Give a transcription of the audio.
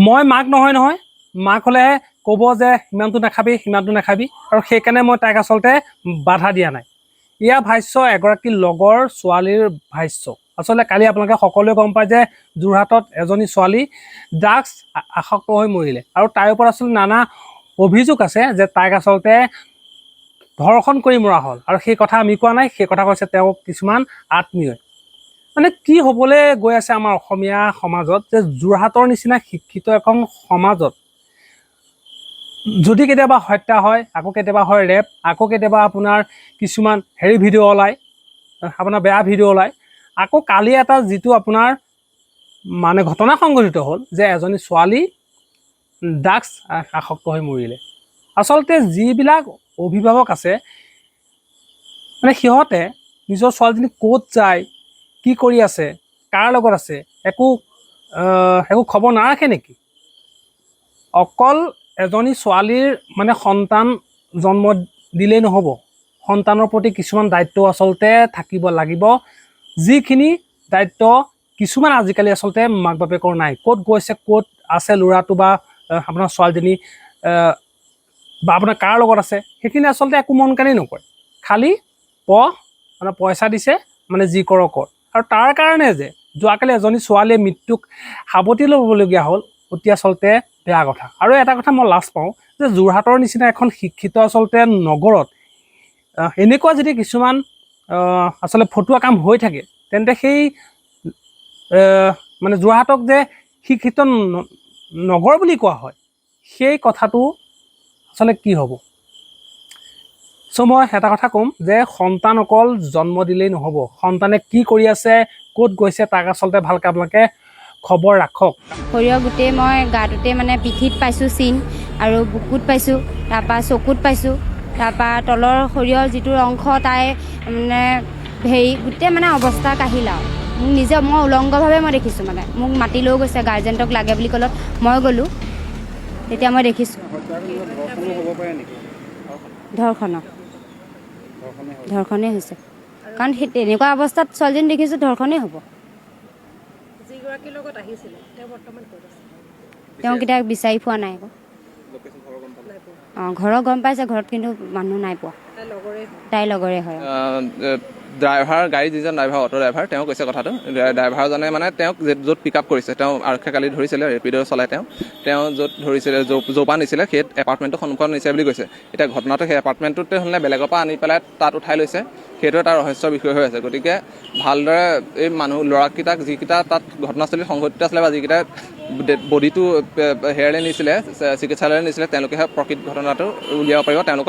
মই মাক নহয় নহয়, মাক হ'লেহে ক'ব যে ইমানটো নাখাবি, সিমানটো নাখাবি, আৰু সেইকাৰণে মই তাইক আচলতে বাধা দিয়া নাই। ইয়াৰ ভাষ্য এগৰাকী লগৰ ছোৱালীৰ ভাষ্য। আচলতে কালি আপোনালোকে সকলোৱে গম পায় যে যোৰহাটত এজনী ছোৱালী ড্ৰাগছ আসক্ত হৈ মৰিলে আৰু তাইৰ ওপৰত আচলতে নানা অভিযোগ আছে যে তাইক আচলতে ধৰ্ষণ কৰি মৰা হ'ল। আৰু সেই কথা আমি কোৱা নাই, সেই কথা কৈছে তেওঁ কিছুমান আত্মীয়ই। মানে কি হ'বলৈ গৈ আছে আমাৰ অসমীয়া সমাজত যে যোৰহাটৰ নিচিনা শিক্ষিত এখন সমাজত যদি কেতিয়াবা হত্যা হয়, আকৌ কেতিয়াবা হয় ৰেপ, আকৌ কেতিয়াবা আপোনাৰ কিছুমান হেৰি ভিডিঅ' ওলায়, আপোনাৰ বেয়া ভিডিঅ' ওলায়। আকৌ কালি এটা যিটো আপোনাৰ মানে ঘটনা সংঘটিত হ'ল যে এজনী ছোৱালী ড্ৰাগছ আসক্ত হৈ মৰিলে। আচলতে যিবিলাক অভিভাৱক আছে, মানে সিহঁতে নিজৰ ছোৱালীজনী ক'ত যায়, কি কৰি আছে, কাৰ লগত আছে, একো খবৰ নাৰাখে নেকি? অকল এজনী ছোৱালীৰ মানে সন্তান জন্ম দিলেই নহ'ব, সন্তানৰ প্ৰতি কিছুমান দায়িত্ব আচলতে থাকিব লাগিব, যিখিনি দায়িত্ব কিছুমান আজিকালি আচলতে মাক বাপেকৰ নাই। ক'ত গৈছে, ক'ত আছে ল'ৰাটো বা আপোনাৰ ছোৱালীজনী বা আপোনাৰ কাৰ লগত আছে, সেইখিনি আচলতে একো মন কাণেই নকৰে। খালি মানে পইচা দিছে, মানে যি কৰ কৰ। আৰু তাৰ কাৰণে যে যোৱাকালি এজনী ছোৱালীয়ে মৃত্যুক সাৱটি ল'বলগীয়া হ'ল, অতি আচলতে বেয়া কথা। আৰু এটা কথা মই লাজ পাওঁ যে যোৰহাটৰ নিচিনা এখন শিক্ষিত আচলতে নগৰত এনেকুৱা যদি কিছুমান আচলতে ফটুৱা কাম হৈ থাকে, তেন্তে সেই মানে যোৰহাটক যে শিক্ষিত নগৰ বুলি কোৱা হয়, সেই কথাটো আচলতে কি হ'ব? চ' মই এটা কথা ক'ম যে সন্তান অকল জন্ম দিলেই নহ'ব, সন্তানে কি কৰি আছে, ক'ত গৈছে, তাক আচলতে ভালকৈ আপোনালোকে খবৰ ৰাখক। শৰীৰৰ গোটেই মই গাটোতে মানে পিঠিত পাইছোঁ চিন আৰু বুকুত পাইছোঁ, তাৰপৰা চকুত পাইছোঁ, তাৰপৰা তলৰ শৰীৰৰ যিটো অংশ তাই মানে হেৰি গোটেই মানে অৱস্থা কাহিল। আৰু মোক নিজে মই উলংগভাৱে মই দেখিছোঁ, মানে মোক মাতি লৈ গৈছে, গাৰ্জেণ্টক লাগে বুলি ক'লত মই গ'লোঁ, তেতিয়া মই দেখিছোঁ। ধৰ্ষণৰ ধৰ্ষণেই হৈছে, কাৰণ সেই তেনেকুৱা অৱস্থাত ছোৱালীজনী দেখিছোঁ, ধৰ্ষণেই হ'ব। যিগৰাকীৰ লগত আহিছিলে, তেওঁ বৰ্তমান ক'ত আছে? তেওঁক এতিয়া বিচাৰি পোৱা নাই আকৌ। অঁ, ঘৰৰ গম পাইছে, ঘৰত কিন্তু মানুহ নাই পোৱা। তাই লগৰে হয়? তাইৰ লগৰে হয়। ড্ৰাইভাৰ, গাড়ী যিজন ড্ৰাইভাৰ, অ'টো ড্ৰাইভাৰ, তেওঁ কৈছে কথাটো। ড্ৰাইভাৰজনে মানে তেওঁক য'ত পিক আপ কৰিছে, তেওঁ আৰক্ষীয়ে কালি ধৰিছিলে, ৰেপিড' চলাই তেওঁ, তেওঁ য'ত ধৰিছিলে, য'ৰ পৰা নিছিলে, সেই এপাৰ্টমেণ্টটোৰ সন্মুখত নিছে বুলি কৈছে। এতিয়া ঘটনাটো সেই এপাৰ্টমেণ্টটোতে হ'লনে বেলেগৰ পৰা আনি পেলাই তাত উঠাই লৈছে, সেইটো এটা ৰহস্যৰ বিষয় হৈ আছে। গতিকে ভালদৰে এই মানুহ ল'ৰাকেইটাক, যিকেইটা তাত ঘটনাস্থলীত সংঘটিত আছিলে বা যিকেইটা বডিটো হেয়াৰলৈ নিছিলে, চিকিৎসালয়লৈ নিছিলে, তেওঁলোকেহে প্ৰকৃত ঘটনাটো উলিয়াব পাৰিব। তেওঁলোকক